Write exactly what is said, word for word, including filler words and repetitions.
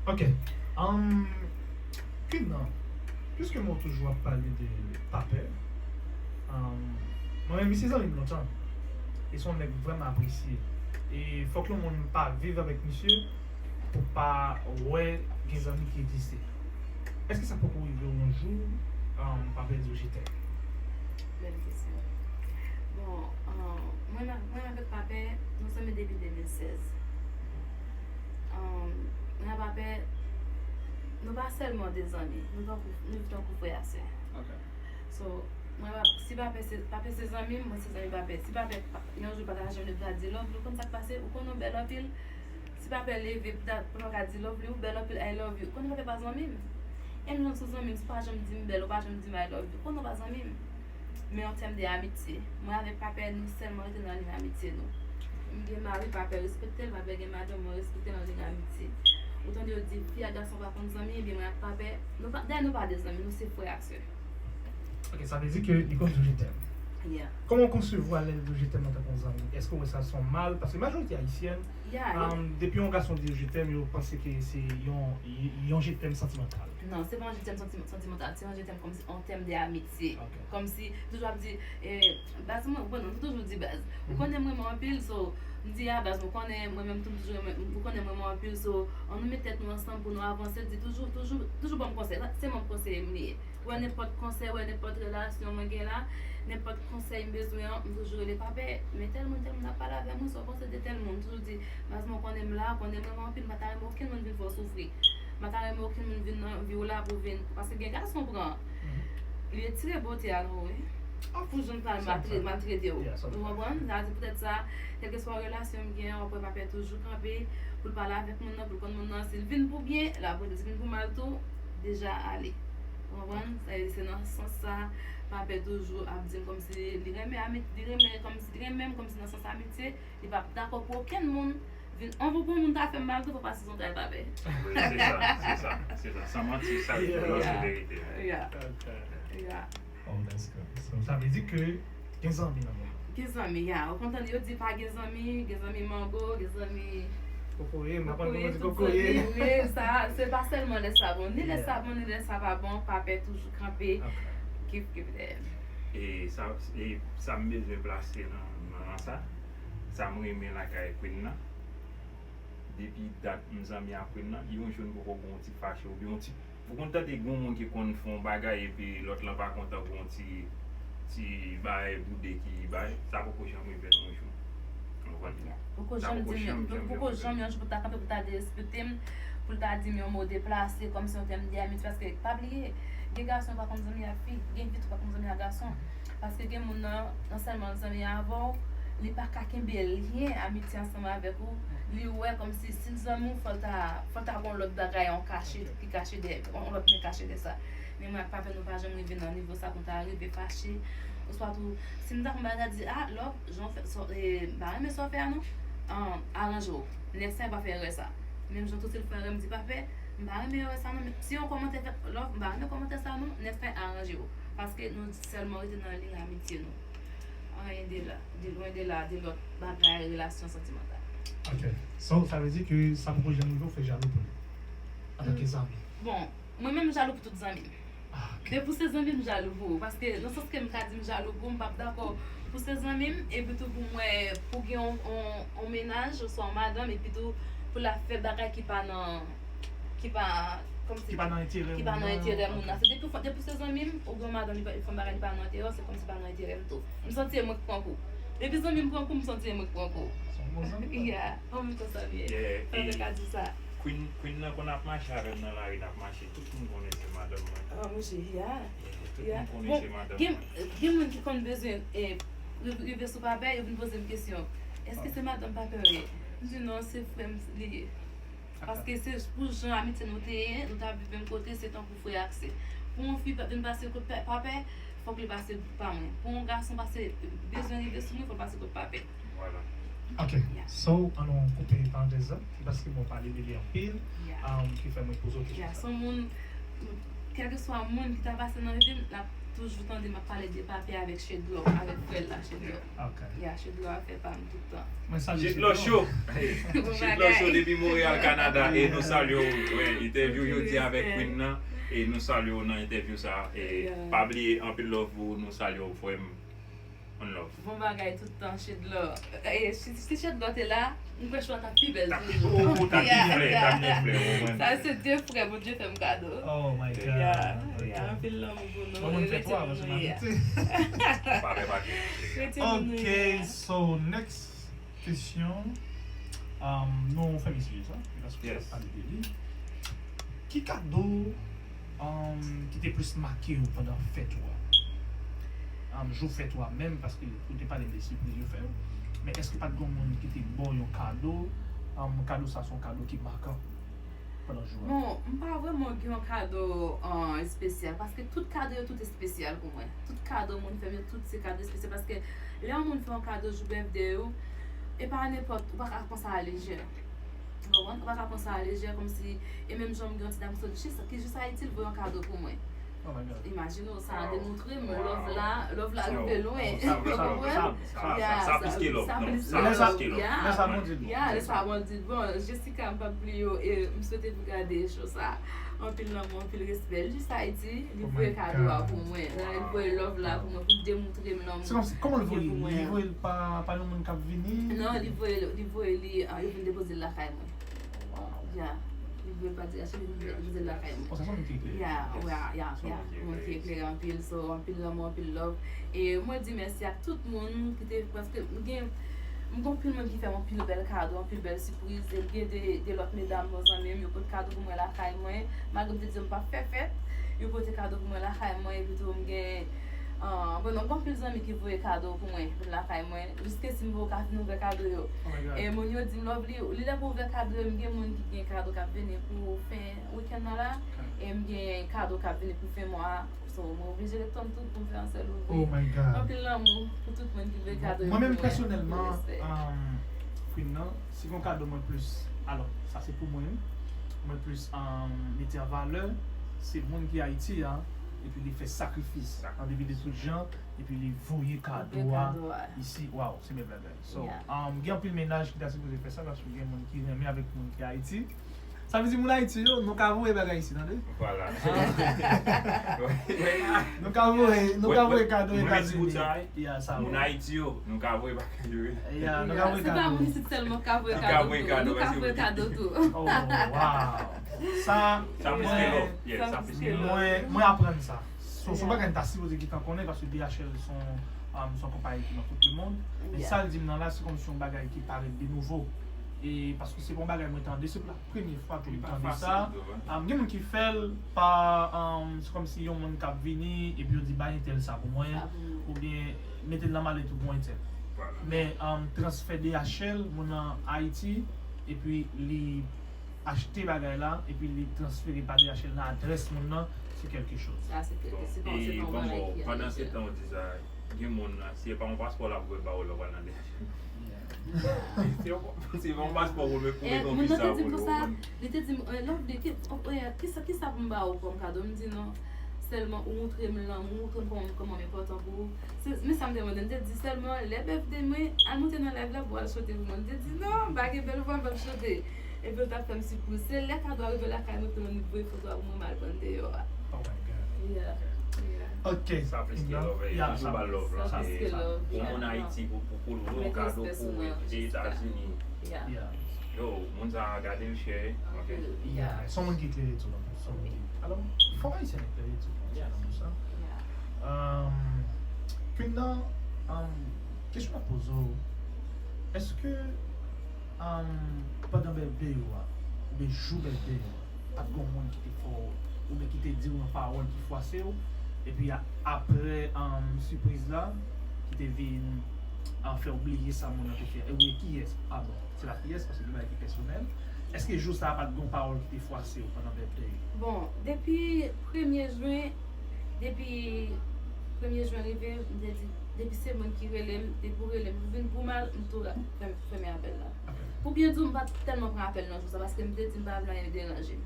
Ok. Um, Queen nan, piske mwen toujou ap pale de Papè, um, mwen menm, misye zanmi m lontan. E se yon nèg vrèman apresye. E fòk yon moun pa viv avèk misye pou pa wè gen zanmi ki egziste. Èske sa poko rive w yon jou, um, Papè di w je t'aime? Bèl kesyon. Bon, um, mwen, mwen avèk Papè, nou zanmi depi de mil sèz. Um, mwen ak Papè, nou pa sèlman de zanmi, nou tankou, nou viv tankou frè ak sè. Ok. So, mwen pa, si Papè se, Papè se zanmi m, mwen se zanmi Papè. Si Papè pa- yon jou pa ta jwenn li pou ta di love li, ou konn sa k pase, ou konn ou bèl anpil. Si Papè leve pou ta, pou nou ka di love li, ou bèl anpil, I love you. Ou konn Papè pa zanmi m. E m menm sou zanmi m, si w pa janm di m bèl, ou pa janm di m I love you, ou konn ou pa zanmi m. Men an tèm de amitye, mwen avèk Papè, nou sèlman rete nan liy amitye nou. M gen mari, Papè respekte l, Papè gen madanm, mwen respekte l nan liy amitye. Ou tande yo di fi ak gason pa konn zanmi, ebyen mwen ak Papè, nou pa, dayè nou pa de zanmi, nou se frè ak sè. Ok, sa vle di ke li konn di w je t'aime. Yeah. Kòman w konsevwa lè l di w je t'aime antanke yon zanmi? Èske w wè sa se yon mal? Paske majorite ayisyèn, Yeah, yo- um, depi yon gason di w je t'aime, yo panse ke se yon, yon je t'aime santimantal. Non, se pa yon je t'aime santi- santimantal, se yon je t'aime kòmsi an tèm de amitye. Ok. Kòmsi, toujou ap di, eh, baz mwen, ou konnen, nou toujou di baz. Ou konnen mwen renmen anpil, so, m di, ah, baz, ou konnen, mwen menm tou, m toujou renmen, ou konnen mwen renmen anpil, so, ann nou met tèt nou ansanm pou nou avanse, l di toujou, toujou, toujou ban m konsèy. Se manm konseye m li ye. Wè nenpòt konsèy, wè nenpòt relasyon mwen gen la, nenpòt konsèy m bezwen an, m toujou rele Papè, men tèl moun, tèl moun ap pale avè mwen, sa w panse de tèl moun, m toujou di, baz mwen konnen m la, konnen mwen anpil, m pa ta renmen okenn moun vin fè w soufri. M pa ta renmen okenn moun vin nan vi w la pou vin, paske gen gason pran. Li retire bote a nan ou, wi. Pou jan l pral maltre- maltrete w. Ou konprann? Sa di poutèt sa, kèlkeswa relasyon m gen an, w ap wè Papè toujou kanpe pou l pale avèk moun nan, pou l konn moun nan, si l vin pou byen, l ap rete, si l vin pou mal tou, deja ale. Ou konprann? Sa vle di se nan sans sa, Papè toujou ap di m kòmsi li renmen ami- li renmen kòmsi li renmen m kòmsi nan sans amitye, li p ap dakò pou okenn moun vin anvo pou yon moun ta fè m mal tou, fò pa se son kay Papè. Wi, se sa, se sa, se sa. San manti, sa se verite. Yeah. Ok. Yeah. Oh, that's good. So, sa vle di ke gen zanmi nan moun nan. Gen zanmi, ya. Ou konn tande yo di pa gen zanmi, gen zanmi mango, gen zanmi Kokoye, m pa konn kokoye, kòman di tout kokoye. zanmi. Men sa, se pa sèlman lè sa bon. Ni lè sa bon, ni lè sa pa bon, Papè toujou kanpe. Ok. Kif, kif dèyè m. E sa, e sa m bezwen plase nan, nan, nan sa, sa m renmen lakay Queen nan. Depi dat m zanmi ak Queen nan, yon jou n poko gen yon ti fache oubyen yon ti Ou konn tande gen yon moun ki konn fè yon bagay epi lòt lan pa kontan pou yon ti ti bagay boude ki bay, sa poko janm rive nan yon jou. Ou konprann? Poko janm di m, poko janm yon jou pou ta kanpe pou ta derespekte m, pou l ta di m yon mo deplase kòmsi yon tèm de amitye, paske pa bliye, gen gason pa konn zanmi ak fi, gen fi tou pa konn zanmi ak gason. Paske gen moun nan, non sèlman l zanmi avè w, li pa ka kenbe lyen amitye ansanm avèk ou, li wè kòmsi si l zanmi w, fò l ta, fò l ta gen yon lòt bagay, yon kache, ki kache dèyè, yon lòt men kache dèyè sa. Men mwen ak Papè nou pa janm rive nan nivo sa pou n ta rive fache. Oswa tou, si m ta fè yon bagay, di, ah, love, jan w fè, sa, e, m pa renmen sa w fè a non, an, aranje w. Next time pa fè erè sa. Menm jan tou si l fè erè, m di, Papè, m pa renmen erè sa non. Si yon kòmantè fèt, love, m pa renmen kòmantè sa non, next time aranje w. Paske nou sèlman rete nan liy amitye nou. Anyen de la, de lwen de la, de lòt bagay, relasyon santimantal. Ok. So, sa vle di ke sa poko janm rive w fè jalou pou li. Antanke zanmi. Bon, mwen menm m jalou pou tout zanmi m. Ah, ok. Depi w se zanmi m, m jalou pou ou. Paske nan sans ke m ka di m jalou pou ou, m p ap dakò pou se zanmi m, epi tou pou m wè, pou gen yon, yon, yon mennaj, oswa yon madanm, epi tou pou l ap fè bagay ki pa nan, ki pa, kòmsi, Ki pa nan enterè ki pa nan moun nan. Enterè moun nan. Se depi, depi w se zanmi m, ou gen yon madanm, li pa- li fè yon bagay ki pa nan enterè w, se kòmsi pa nan enterè m tou. M santi e mwen k pran kou. Depi zanmi m pran kou, m santi e mwen k pran kou. Se yon bon zanmi. Yeah, anvi konsa byen. Yeah, Sa e mwen ka di sa. Queen, Queen nan konn ap mache avè m nan lari, n ap mache, tout moun konnen se madanm mwen. Ah, mouche, yeah. Tout Yeah. moun konnen Bon, se madanm gen, mwen. Gen moun ki konn bezwen, eh, rive sou Papè, yo vin poze m kesyon. Èske se madanm Papè w ye? M di non, se frè m li ye. Paske se pou jan amitye nou te ye, nou t ap viv menm kote, se tankou frè ak sè. Pou yon fi pa- vin pase kot pa- Papè, fòk li pase pa mwen. Pou yon gason pase, bezwen rive sou mwen, fòk l pase kot Papè. Vwala. Ok. So, ann nou koupe parantèz la. Se paske mwen pale de li anpil, Yeah. um, ki fè mwen poze w kesyon Yeah, sa. Se yon moun, Kèlkeswa moun ki ta pase nan vi m, l ap toujou tande m ap pale de papi avèk Shedlò, avèk frè l la, Shedlò. Ok. Ya, Shedlò ap fè pa m tout tan. Mwen salye Shedlò Shedlò. Show. Bon Shedlò Show bagay. Depi Montréal, Kanada. E nou salye w. Wi, entèvyou jodi avèk Respè. Queen nan. E nou salye w nan entèvyou sa. E Yeah. pa bliye, anpil love pou ou. Nou salye w, frè m. One love. Bon bagay tout tan, Shedlò. E si, si Shedlò te la, m kwè show a t ap pi bèl Tap toujou. oh, tap Yeah, pi flè, yeah. tap pi flè. Ou konprann? Sa se de frè Bondye fè m kado. Oh my Yeah, god. yeah, anpil lanmou pou nou. Bon, moun fè Rete twa, moun paske nou mwen ye. rete. Pa fè pa Rete moun nou Ok, ye. So next kesyon. Um, nou fè mesye sa. Paske Yes. Pale de li. Ki kado um, ki te plis make w pandan fèt ou a? Um, jou fèt ou a menm, paske ou te pale de sipriz yo fè yo. Men èske pa t gen moun ki te ba w yon kado? Um, kado sa se yon kado ki makan pandan jou a? Bon, m pa vrèman gen yon kado an espesyal, paske tout kado yo tout espesyal pou mwen. Tout kado moun fè m yo tout se kado espesyal, paske lè yon moun fè yon kado jou bèfde ou, e pa nenpòt, ou pa ka pran sa a lejè. Ou konprann? Ou pa ka pran sa a lejè, kòmsi, e menm jan m gen yon ti dam ki sot jis, ki jis Ayiti, l voye yon kado pou mwen. Oh my god. Imajine w, sa Wow. demontre m Wow. love la, love la Yo. rive lwen. Sa, sa, Ou konprann? sa, sa, Yeah, sa, sa sa, plis ke love. sa Non, plis sa ke plis love. ke love. Yeah. Lè sa Non. bon di. Ya, lè sa bon di. Bon, Jessica, m p ap bliye w. E m swete pou gade show sa. Anpil lanmou, anpil respè. L jis Ayiti, li Oh voye my kado a God. Pou mwen. Li voye love la pou mwen, pou demontre m lanmou. Se kòmsi, kòman l voye Pou li? mwen. Li voye l pa, pa yon moun k ap vini? Non, li voye, li voye li, ah, yo vin depoze l lakay mwen. Wow. Ya, li voye l pa D H L, li vin depoze l lakay mwen. Bon, sa se yon moun ki eklere. Ya, ya, ya, Son ya. moun ki Moun ki eklere. Eklere anpil, so anpil lanmou, anpil love. E mwen di mèsi ak tout moun ki te, paske m gen, m gen anpil moun ki fè m anpil bèl kado, anpil bèl sipriz. E m gen de, de lòt medam, bon zanmi m, yo pot kado pou mwen lakay mwen. Malgre m te di yo m p ap fè fèt, yo pote kado pou mwen lakay mwen. Epi tou, m gen, ah, bon, non, m gen anpil zanmi ki voye kado pou mwen, vin lakay mwen. Jiske si m pa ka vin ouvè kado yo. Oh my god. E moun yo di m, Lovely, li lè pou ouvè kado yo, m gen moun ki gen kado k ap vini pou fen wikenn nan la. E m gen kado k ap vini pou fen mwa a. So, mwen oblije ret tann tout pou m fè yon sèl Oh ouvri. My god. Anpil lanmou pou tout moun ki voye kado yo Mwen menm pou mwen. pèsonèlman, Respè. um, Queen nan, si gen yon kado mwen plis, alò, sa se pou mwen, mwen plis um, mete an valè, se moun ki Ayiti a, epi li fè sakrifis, Sakrifis. An depi de tout jan, epi li voye kado Voye a kado a. Isi, waw, se bèl bagay. So, Yeah. um, gen anpil mennaj ki ta sipoze fè sa, paske gen moun ki renmen avèk moun ki Ayiti. Sa vle di moun Ayiti yo, nou ka voye bagay isi, tande? Vwala. Nou ka voye, nou ka voye kado Mwen mèt Etazini. Bout sa, wi. Ya, sa Moun Ayiti yo, nou ka voye bagay yo, wi. Ya, nou ka voye Se pa kado. moun isit sèlman k ka voye Nou ka kado voye tou. kado, Nou ka mèsi voye beaucoup. Kado tou. Oh, wow. Sa, Sa plis ke mwen, love. Yeah, sa plis ke love. mwen, mwen aprann sa. So, se yon Yeah. bagay m ta sipoze gentan konnen, paske D H L se yon um, se yon konpayi ki nan tout lemonn. Men Yeah. sa l di m nan la, se kòmsi yon bagay ki parèt de nouvo. E paske se pa yon bagay mwen tande, se pou la premye fwa ke Li m pa tande fasil sa. tou, wi. Um, gen moun ki fè l pa, um, se kòmsi yon moun k ap vini, epi yo di, "Bay entèl sa pou mwen," Sa pou mwen. oubyen, "Mete l nan malèt ou pou entèl." Vwala. Men, um, transfè D H L, moun nan Ayiti, epi li achte bagay la, epi li transfere pa D H L nan adrès moun nan, se kèlke choz. Sa, se kèlke, Bon, se pa, se e pa yon bon, bagay bon, ki pandan se aje. Tan ou di sa, gen moun nan, si e pa yon paspò l ap voye ba ou lè w pral nan D H L. Yeah. Si e pa, si e pa yon paspò ou mete pou Eh, mete yon moun nan te visa di m pou pou yo, sa, ou konn. Li te di m, eh, Lovely, ki, oh, eh, kisa, kisa pou m ba ou kòm kado? M di non. Sèlman ou montre m lanmou, ou montre m kòman, kòman m enpòtan pou ou. Se, men sa m te mande, m te di sèlman, lè bèfde mwen, al monte nan live la pou al chante pou mwen. M te di non, m pa gen bèl vwa, m p ap chante. Epi yo t ap fè m sipriz. Se lè kado a rive lakay mwen, pou yo voye foto a pou mwen, m al pran l deyò a. Oh my God. Yeah, yeah. Ok. Sa plis ke Queen nan. love, eh, Yeah, toujou sa- ba l love Sa la. plis Eh, ke love, pou yeah, moun non. Ayiti, pou, pou, pou l voye Mwen kado respè sou pou mwen, de Jessica. Etazini. Yeah. Yeah. Yo, moun sa a gade l chè, ok. Anpil. Yeah. Se yon moun ki klere tou, non? Se yon moun ki. Alò, fò ayisyen eklere tou, non? Yes. Nan sa. Yeah. Um, Queen nan, um, kesyon m ap poze w, èske, um, pandan bèfde yo a, oubyen jou bèfde yo a, pa t gen yon moun ki te fè w, oubyen ki te di w yon pawòl ki fwase w, epi a, apre, um, sipriz la, ki te vin, uh, fè w bliye sa moun nan te fè? E oubyen kiyès? Ah bon, se pa kiyès, paske gen bagay ki pèsonèl. Èske jou sa a pa t gen yon pawòl ki te fwase w pandan bèfde yo? Bon, depi premye jen, depi premye jen rive, m te di, depi se moun ki rele m, depi ou rele m, ou vin pou mal, m tou la, fèmen apèl la. Ok. Pou byen di w, m pa t tèlman pran apèl nan jou sa, paske m te di m pa vle anyen deranje m.